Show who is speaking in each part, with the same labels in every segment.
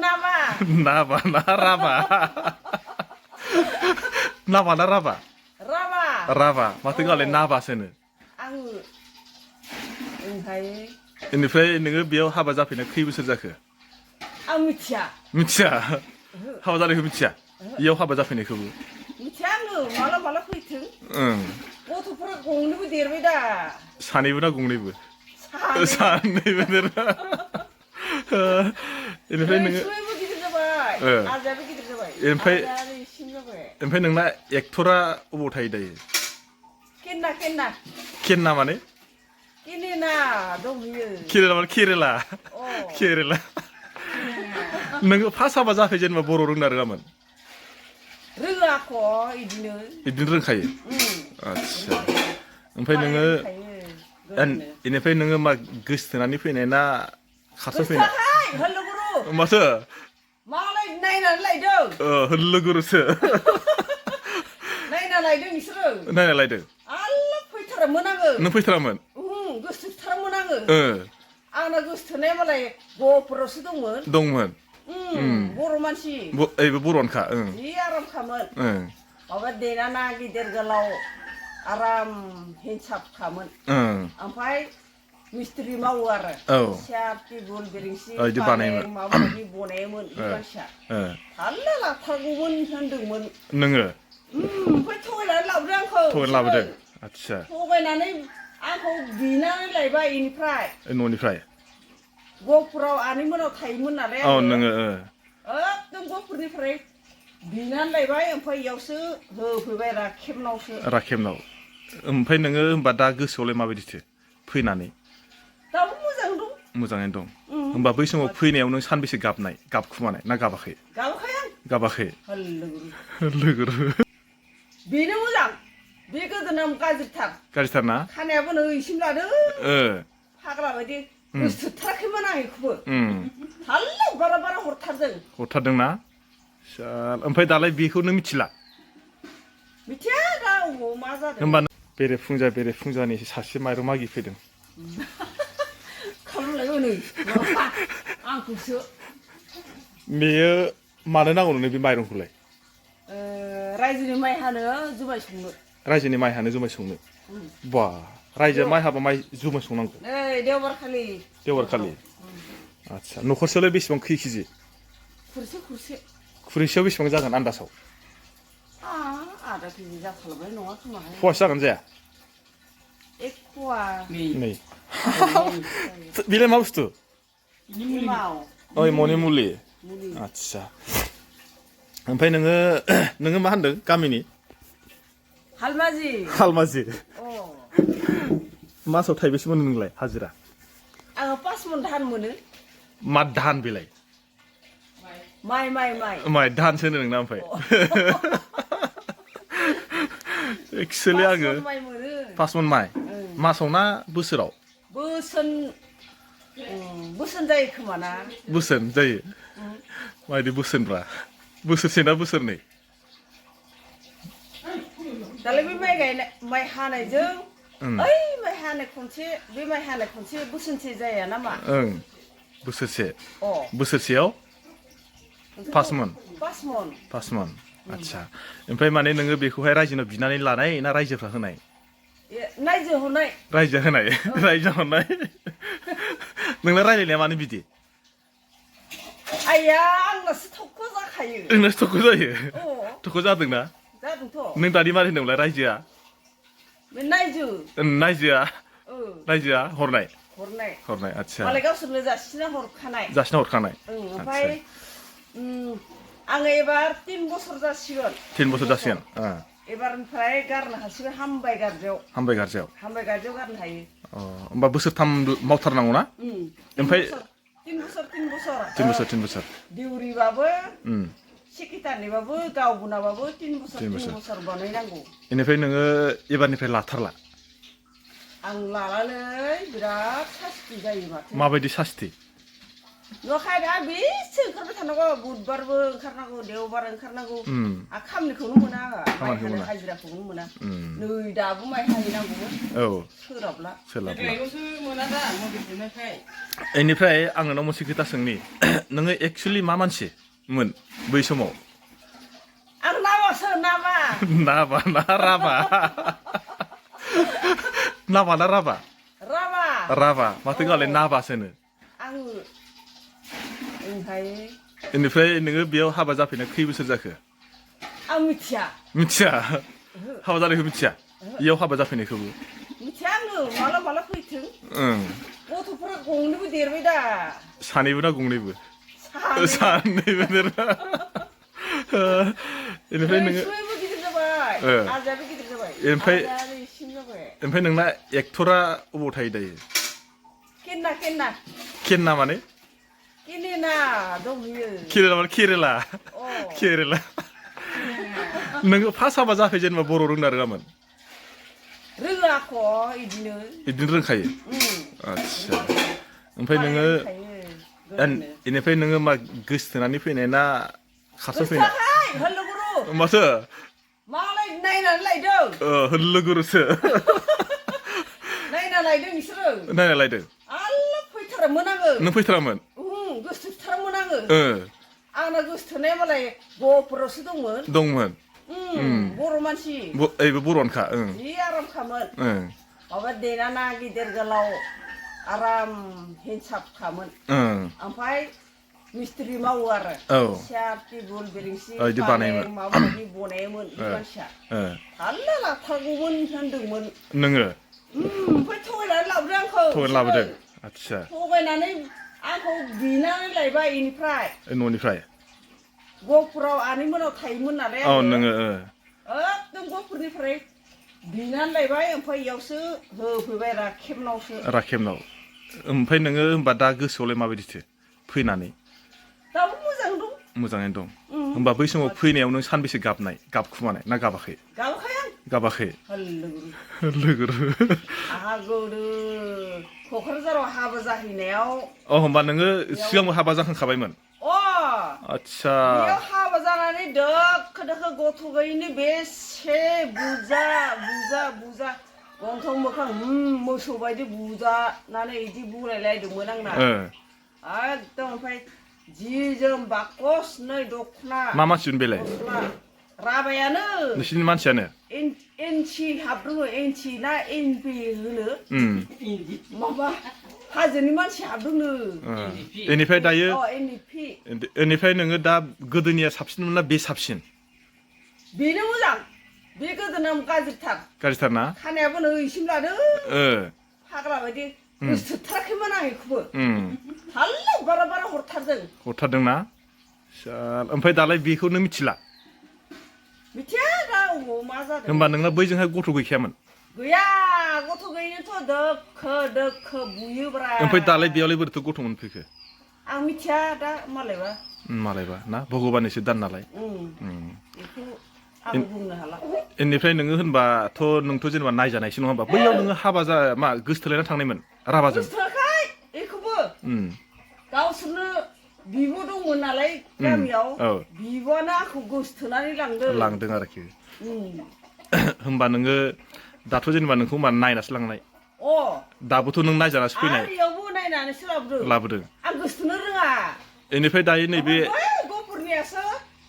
Speaker 1: नामा
Speaker 2: नाबा ना राबा नाबा ना राबा
Speaker 1: रामा
Speaker 2: राबा माथो गालाय नाबासोनो
Speaker 1: आङो ओमफ्राय
Speaker 2: बेनिफ्राय नोङो बेयाव हाबा जाफैना खै बोसोर जाखो
Speaker 1: आं मिथिया
Speaker 2: मिथिया हाबा जानायखौ मिथिया इयाव हाबा जाफैनायखौबो
Speaker 1: मिथिया आङो माला माला फैथों
Speaker 2: ओं
Speaker 1: गथ'फोरा गंनैबो देरबाय दा
Speaker 2: सानैबो ना गंनैबो
Speaker 1: सानै
Speaker 2: सानैबो देरना बेनिफ्राय नोङो
Speaker 1: रैसुमैबो गिदिर जाबाय आजायाबो गिदिर जाबाय
Speaker 2: ओमफ्राय
Speaker 1: आजाया इसिं जाबाय
Speaker 2: ओमफ्राय नोंना एक्टरा अबाव थायो दायो
Speaker 1: केन्ना केन्ना
Speaker 2: केन्ना माने
Speaker 1: केनेना दंहैयो
Speaker 2: केरेला माने केरेला केरेला नोङो फार्स्ट हाबा जाफै जेनेबा बर' रोंना रोङामोन
Speaker 1: रोङाख' इदिनो
Speaker 2: बिदिनो रोंखायो आदसा ओमफ्राय नोङो बेनिफ्राय नोङो मा गोसथोनानै फैनाय ना खारसो फैनाय
Speaker 1: होल्लुगुरु
Speaker 2: माथो
Speaker 1: मालाय नायनानै लायदों
Speaker 2: होल्लुगुरुसो
Speaker 1: नायना लायदों बिसोरो
Speaker 2: नायना लायदों
Speaker 1: आल्ला फैथारामोन आङो
Speaker 2: नों फैथारामोन
Speaker 1: गोसोथारामोन आङो आंना गोसोथोनाया मालाय गहपुरावसो
Speaker 2: दंमोन
Speaker 1: बर' मानसि
Speaker 2: ओइबो बर'नोखा
Speaker 1: जि आरामखामोन माबा देनाना गिदिर गोलाव आराम हिनसाबखामोन ओमफ्राय मिस्ट्रि मावो आरो सियार टेबुल बेरेंसि फालें माबा माबि बनायोमोन बे मानसिया थाल्ला लाथारगौमोन होनदोंमोन
Speaker 2: नोङो
Speaker 1: ओमफ्राय थगायनानै लाबोदों आंखौ
Speaker 2: थगायनानै लाबोदों आदसा
Speaker 1: थगायनानै आंखौ बिनानै लायबाय बेनिफ्राय
Speaker 2: न'निफ्राय
Speaker 1: गहपुराव आनैमोनाव थायोमोन नालाय
Speaker 2: औ नोङो
Speaker 1: एकदम गहपुरनिफ्राय बिनानै लायबाय ओमफ्राय इयावसो होफैबाय
Speaker 2: राखेबनाव ओमफ्राय नोङो होमबा दा गोसोआवलाय माबायदिथो फैनानै
Speaker 1: दाबो मोजां दं
Speaker 2: मोजाङैनो दं होमबा बै समाव फैनायाव नों सानबेसे गाबखुमानाय ना गाबाखै गाबाखै लोगोरु
Speaker 1: बेनो मोजां बे गोदोना गाज्रिथार
Speaker 2: ना
Speaker 1: खानायाबो नै इसिम लादों फाग्ला बायदि गोसोथाराखैमोन आं बेखौबो थाल्ला बारा बारा
Speaker 2: हरथारदोंना ओमफ्राय दालाय बेखौ नों मिथिला
Speaker 1: मिथिया दा अबाव मा जादों
Speaker 2: होमबा बेरेफुंजानि सासे माइरं मागि फैदों
Speaker 1: खालामलायबो नै आंखौसो
Speaker 2: बेयो मानो नांगौ नोंनो बे माइरंखौलाय
Speaker 1: रायजोनि माइ हानो जुमाय संनो
Speaker 2: रायजोनि माइ हानो जुमाय संनो बा रायजोआ माइ हाबा माइ जुमाय संनांगौ
Speaker 1: नै देवबारखालि
Speaker 2: आदसा न'खरसेयावलाय बेसेबां खै केजि खुरैसेयाव बेसेबां जागोन आन्दासाव
Speaker 1: आधा केजि जाखालायबाय नङा खोमा
Speaker 2: फवासे जागोन जाया
Speaker 1: एक फवा
Speaker 2: नै बेलाय मा बुस्थु मनि मुलि आदसा ओमफ्राय नोङो मा होनदों गामिनि हालमाजि मासाव थाइबेसे मोनो नोंलाय हाजिरा
Speaker 1: आङो 5 मन धान मोनो
Speaker 2: मा धान बेलाय माइ धानसो होनो नोंना ओमफ्राय एक्सुवेलि आङो 5 मन माइ मासाव ना बोसोराव
Speaker 1: बोसोन जायो खोमा ना
Speaker 2: बोसोन जायो माबायदि बोसोनब्रा बोसोरसे ना बोसोरनै
Speaker 1: दालाय बे माइ हानायजों माइ हानाय खनसे बोसोनसे जाया नामा
Speaker 2: बोसोरसेयाव 5 मन आदसा ओमफ्राय माने नोङो बेखौहाय रायजोनाव बिनानै लानाय ना रायजोफ्रा होनाय रायजो होनाय नोंना रायलायनाया मानो बिदि
Speaker 1: आइया आंनासो थख' जाखायो
Speaker 2: नोंनासो थख' जायो थख' जादोंना
Speaker 1: जादोंथ'
Speaker 2: नों दानि मारै होनदोंमोनलाय रायजोआ रायजोआ हरनाय आदसा
Speaker 1: मालाय गावसोरनो जासिना हरखानाय ओमफ्राय आङो एबार 3 बोसोर जासिगोन एबारनिफ्राय गारनो हासिगोन हामबाय गारजायाव गारनो हायो
Speaker 2: होमबा बोसोरथाम मावथारनांगौ ना ओमफ्राय
Speaker 1: 3 बोसोर दिउरिबाबो सेक्रेटारिनिबाबो गावबुनाबाबो 3 बोसोर बानायनांगौ
Speaker 2: बेनिफ्राय नोङो एबारनिफ्राय लाथारला
Speaker 1: आं लानानै बिराद सास्ति जायो माथो
Speaker 2: माबायदि सास्ति
Speaker 1: नखाय दा बेसे ओंखारबाय थानांगौ बुधबारबो ओंखारनांगौ देवबार ओंखारनांगौ खामानिखौनो मोना आङो हाजिराखौनो मोना नै दाबो माइ हाहैनांगौमोन सोलाबला देग्लायल'सो मोना दा मबाइल जोबनायखाय
Speaker 2: बेनिफ्राय आं नोंनाव मोनसे खोथा सोंनि नोङो एक्सुवेलि मा मानसिमोन बै समाव
Speaker 1: आं नाबासो नाबा
Speaker 2: नाबा ना राबा नाबा ना राबा
Speaker 1: राबा
Speaker 2: राबा माथो गालाय नाबासोनो
Speaker 1: आङो ओमफ्राय
Speaker 2: बेनिफ्राय नोङो बेयाव हाबा जाफैना खै बोसोर जाखो
Speaker 1: आं मिथिया
Speaker 2: मिथिया हाबा जानायखौ मिथिया इयाव हाबा जाफैनायखौबो
Speaker 1: मिथिया आङो माला माला फैथों गथ'फोरा गंनैबो देरबाय दा
Speaker 2: सानैबो ना गंनैबो सानैबो देरबाय बेनिफ्राय नोङो
Speaker 1: गिदिर जाबाय आजायाबो गिदिर जाबाय
Speaker 2: ओमफ्राय नोंना एक्टरा अबाव थायो दायो
Speaker 1: केन्ना केन्ना
Speaker 2: केन्ना माने
Speaker 1: केनेना दंहैयो
Speaker 2: केरेला माने केरेला केरेला नोङो फार्स्ट हाबा जाफै जेनेबा बर' रोंना रोङामोन
Speaker 1: रोङाख'
Speaker 2: बिदिनो रोंखायो आदसा ओमफ्राय नोङो बेनिफ्राय नोङो मा गोसथोनानै फैनाय ना खारसोफैनाय माथो
Speaker 1: मालाय नायनानै लायदों
Speaker 2: लोगोरसो
Speaker 1: नायना लायदों बिसोरो
Speaker 2: नायना लायदों
Speaker 1: आल्ला फैथारामोन आङो
Speaker 2: नों फैथारामोन
Speaker 1: गोसोथारामोन आङो आंना गोसोथोनाया मालाय गहपुरावसो दंमोन बर' मानसि
Speaker 2: बर'नखा
Speaker 1: जि आरामखामोन माबा देनाना गिदिर गोलाव आराम हिनसाबखामोन ओमफ्राय मिस्ट्रि मावो आरो सियार टेबुल बेरेंसि फालें माबा माबि बनायोमोन बे मानसिया थाल्ला लाथारगौमोन होनदोंमोन
Speaker 2: नोङो
Speaker 1: ओमफ्राय थगायनानै लाबोदों आंखौ
Speaker 2: थगायनानै लाबोदों आदसा
Speaker 1: थगायनानै आंखौ बिनानै लायबाय बेनिफ्राय
Speaker 2: न'निफ्राय
Speaker 1: गहपुराव आनैमोनाव थायोमोन नालाय
Speaker 2: नोङो
Speaker 1: एकदम गहपुरनिफ्राय बिनानै लायबाय ओमफ्राय इयावसो होफैबाय
Speaker 2: राखेबनाव ओमफ्राय नोङो होमबा दा गोसोआवलाय माबायदिथो फैनानै
Speaker 1: दाबो मोजां दं
Speaker 2: मोजाङैनो दं होमबा बै समाव फैनायाव नों सानबेसे गाबखुमानाय ना गाबाखै गाबाखै लोगो
Speaker 1: आंहा गोदो क'क्राझाराव हाबा जाहैनायाव
Speaker 2: होमबा नोङो सिगांबो हाबा जाखांखाबायमोन आदसा
Speaker 1: बेयाव हाबा जानानै दोखो दोखो गथ' गैयिनि बेसे बुजा गन्थं मोखां मोसौ बायदि बुजानानै बिदि बुंलायलायदोंमोन आंना एकदम ओमफ्राय जि जोम बाकस नै दख'ना
Speaker 2: मा मानसिमोन बेलाय
Speaker 1: राबायानो
Speaker 2: नोंसिनि मानसियानो
Speaker 1: एनसि हाबदों एनसि ना एनपि होनो माबा हाजोनि मानसि हाबदोंनो
Speaker 2: बेनिफ्राय दायो बेनिफ्राय नोङो दा गोदोनिया साबसिनमोन ना बे साबसिन
Speaker 1: बेनो मोजां बे गोदोना गाज्रिथार ना खानायाबो नै इसिम लादों फाग्ला बायदि गोसोथाराखैमोन आं बेखौबो थाल्ला बारा हरथारदोंना ओमफ्राय दालाय बेखौनो मिथिला मिथिया दा अबाव मा जादों
Speaker 2: होमबा नोंना बैजोंहाय गथ' गैखायामोन
Speaker 1: गैया गथ' गैयिनोथ' दोखो बुयोब्रा
Speaker 2: ओमफ्राय दालाय बेयावलाय बोरैथो गथ' मोनफैखो
Speaker 1: आं मिथिया दा मालायबा ना भगबाननिसो दान नालाय बेखौ आं बुंनो हाला
Speaker 2: बेनिफ्राय नोङो होनबाथ' नोंथ' जेनेबा नायजानायसो नङा होमबा बैयाव नोङो हाबा मा गोसथोलायना थांनायमोन राभाजों
Speaker 1: गोसोथोआखै बेखौबो गावसोरनो बिब' दंमोन नालाय गामियाव बिब'आनो आंखौ गोसोथोनानै
Speaker 2: लांदों आरोखि होमबा नोङो दाथ' जेनेबा नोंखौ होमबा नायनासो लांनाय दाबोथ' नों नायजानासो फैनाय
Speaker 1: इयावबो नायनानैसो
Speaker 2: लाबोदों
Speaker 1: आं गोसोथोनो रोङा
Speaker 2: बेनिफ्राय दायो नैबे
Speaker 1: गहपुरनियासो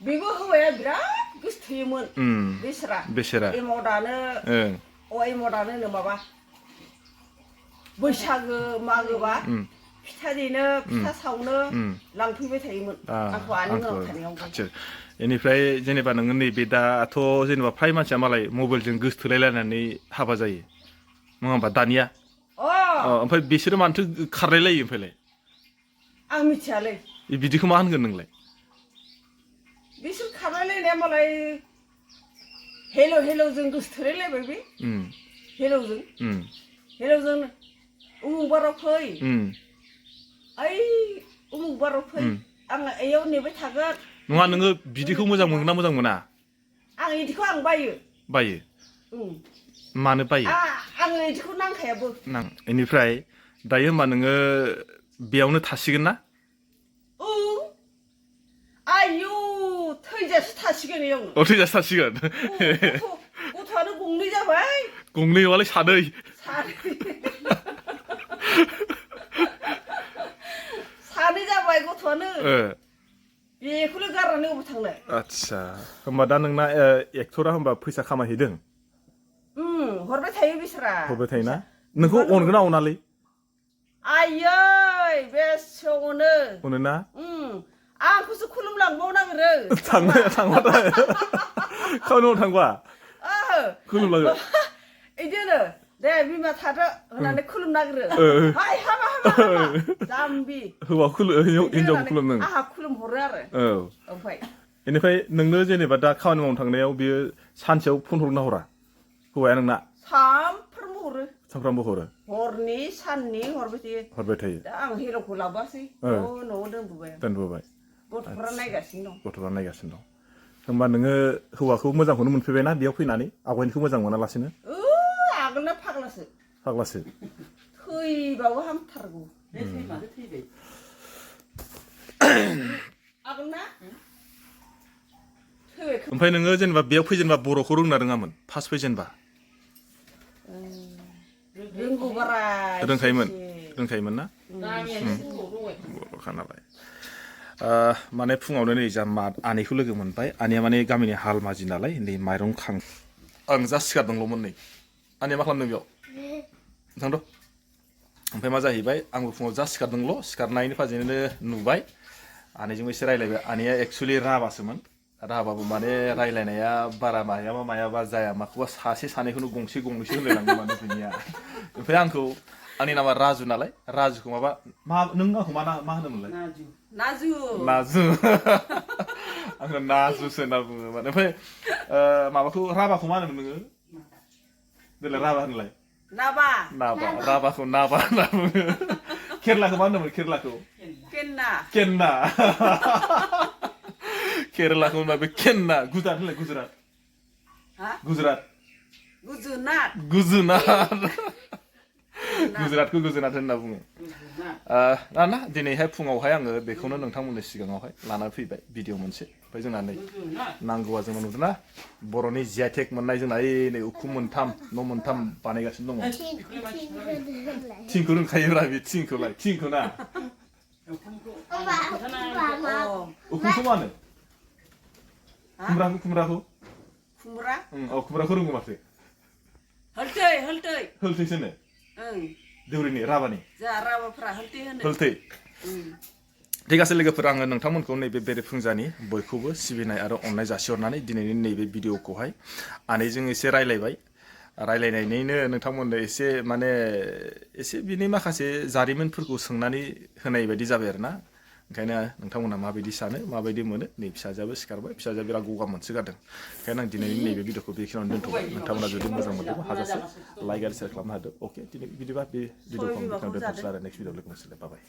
Speaker 1: बेबो हौवाया बिराद गोसोथोयोमोन बेसेरा एमाव दानो माबा बैसागो मागोबा फिथा देनो फिथा सावनो लांफैबाय थायोमोन आंखौ आनैमोनाव थानायाव
Speaker 2: बेनिफ्राय जेनेबा नोङो नैबे दाथ' जेनेबा फ्राय मानसिया मालाय मबाइलजों गोसोथोलायलायनानै हाबा जायो नङा होमबा दानिया ओमफ्राय बिसोरो मानोथो खारलायलायो ओमफ्रायलाय
Speaker 1: आं मिथियालै
Speaker 2: बिदिखौ मा होनगोन नोंलाय
Speaker 1: बिसोर खारलायलायनाया मालाय हेल'जों गोसोथोलायलायबाय बे हेल'जों उमुक बाराव फै ओइ उमुक बाराव फै आं एयाव नेबाय थागोन
Speaker 2: नङा नोङो बिदिखौ मोजां मोनगोन ना मोजां मोना
Speaker 1: आं बिदिखौ आं बायो
Speaker 2: मानो बायो
Speaker 1: आं बिदिखौ नांखायाबो
Speaker 2: बेनिफ्राय दायो होमबा नोङो बेयावनो थासिगोन ना
Speaker 1: थैजासो थासिगोन इयावनो
Speaker 2: थैजासो थासिगोन
Speaker 1: गथ'आनो गंनै जाबाय
Speaker 2: गंनैआवलाय सानै
Speaker 1: सानै जाबाय गथ'आनो बेखौनो गारनानै अबाव थांनो
Speaker 2: आदसा होमबा दा नोंना एक्टरा होमबा फैसा खामायहैदों
Speaker 1: हरबाय थायो बिसोरा
Speaker 2: हरबाय थायोना नोंखौ अनगोना अनालै
Speaker 1: आयै बेसे अनो
Speaker 2: अनोना
Speaker 1: आंखौसो खुलुमलांबाव नागिरो
Speaker 2: थांबाथाय खामानि मावनो थांबा खुलुमलाङो
Speaker 1: इदिनो दे बिमा थादो होननानै खुलुम नागिरो हाय हामा जाम्बि
Speaker 2: हौवा हिनजाव खुलुम नों
Speaker 1: आहा खुलुम हरो आरो ओमफ्राय
Speaker 2: बेनिफ्राय नोंनो जेनेबा दा खामानि मावनो थांनायाव बियो सानसेयाव फन हरना हरा हौवाया नोंना
Speaker 1: सामफ्रामबो हरो हरनि साननि हरबाय थायो दा आं हिर'खौ लाबोआसै न'आव दोनबोबाय गथ'फ्रा नायगासिनो दं
Speaker 2: होमबा नोङो हौवाखौ मोजांखौनो मोनफैबायना बेयाव फैनानै आवगायनिखौ मोजां मोनालासिनो
Speaker 1: आगोलना फाग्लासो थैबाबो हामथारगौ आगोलना
Speaker 2: ओमफ्राय नोङो जेनेबा बेयाव फैजेनबा बर'खौ रोंना रोङामोन फार्स्ट फैजेनबा
Speaker 1: रोंगौ बारा
Speaker 2: रोंखायोमोन ना बर'खा नालाय माने फुङावनो नै जा आनैखौ लोगो मोनबाय आनैया माने गामिनि हालमाजि नालाय नै माइरं खां आं जा सिखारदोंल'मोन नै आनैया मा खालामदों बेयाव थांद' ओमफ्राय मा जाहैबाय आंबो फुङाव जा सिखारदोंल' सिखारनायनि फाजेनो नुबाय आनैजोंबो एसे रायलायबाय आनैया एक्सुवेलि राभासोमोन राभाबो माने रायलायनाया बारा मायाबा जाया माखौबा सासे सानैखौनो गंसे गंनैसो होनलायलाङो माने बिनिया ओमफ्राय आंनि नामा राजु नालाय राजुखौ नों आंखौ मा होनोमोनलाय नाजु आङो नाजुसो होनना बुङो माने ओमफ्राय माबाखौ राभाखौ मा होनोमोन नोङो देलाय राभा होनलाय राभाखौ नाबा होनना बुङो केरेलाखौ मा होनोमोन केरेलाखौ केन्ना केरेलाखौ होनबा बे केन्ना गुजरात होनलाय गुजरातखौ गुजरात होनना बुङो ना दिनैहाय फुङावहाय आङो बेखौनो नोंथांमोननि सिगाङावहाय लाना फैबाय भिडिअ मोनसे ओमफ्राय जोंना नै नांगौआ जोंना नुदोंना बर'नि जिआइटेक मोननाय जोंना नै उखुम मोनथाम न' मोनथाम बानायगासिनो दङ थिंखौ रोंखायोब्रा बे थिंखौ ना उखुमखौ मा होनो खुमब्राखौ रोंगौ माथो हलथैसो होनो देउरिनि राभानि हलथै ঠিক আছে लोगोफोर आङो नोंथांमोनखौ नैबे बेरेफुंजानि बयखौबो सिबिनाय आरो अननाय जासिहरनानै दिनैनि नैबे भिडिअखौहाय आनैजों एसे रायलायनायनिनो नोंथांमोननो एसे बिनि माखासे जारिमिनफोरखौ सोंनानै होनाय बायदि जाबाय आरोना ओंखायनो नोंथांमोना माबायदि सानो माबायदि मोनो नै फिसाजोआबो सिखारबाय फिसाजोआ बिराद गगा मोनसोगारदों ओंखायनो आं दिनैनि नैबे भिडिअखौ बेखिनियावनो दोनथ'बाय नोंथांमोना जुदि मोजां मोनदोंबा हाजासे लाइक आरो शेयार खालामनो हादो अके दिनै बिदिबा बे भिडिअखौ बेखिनियावनो दोनथ'सै आरो नेक्स्ट भिडिअ लोगो मोनसिगोन बाय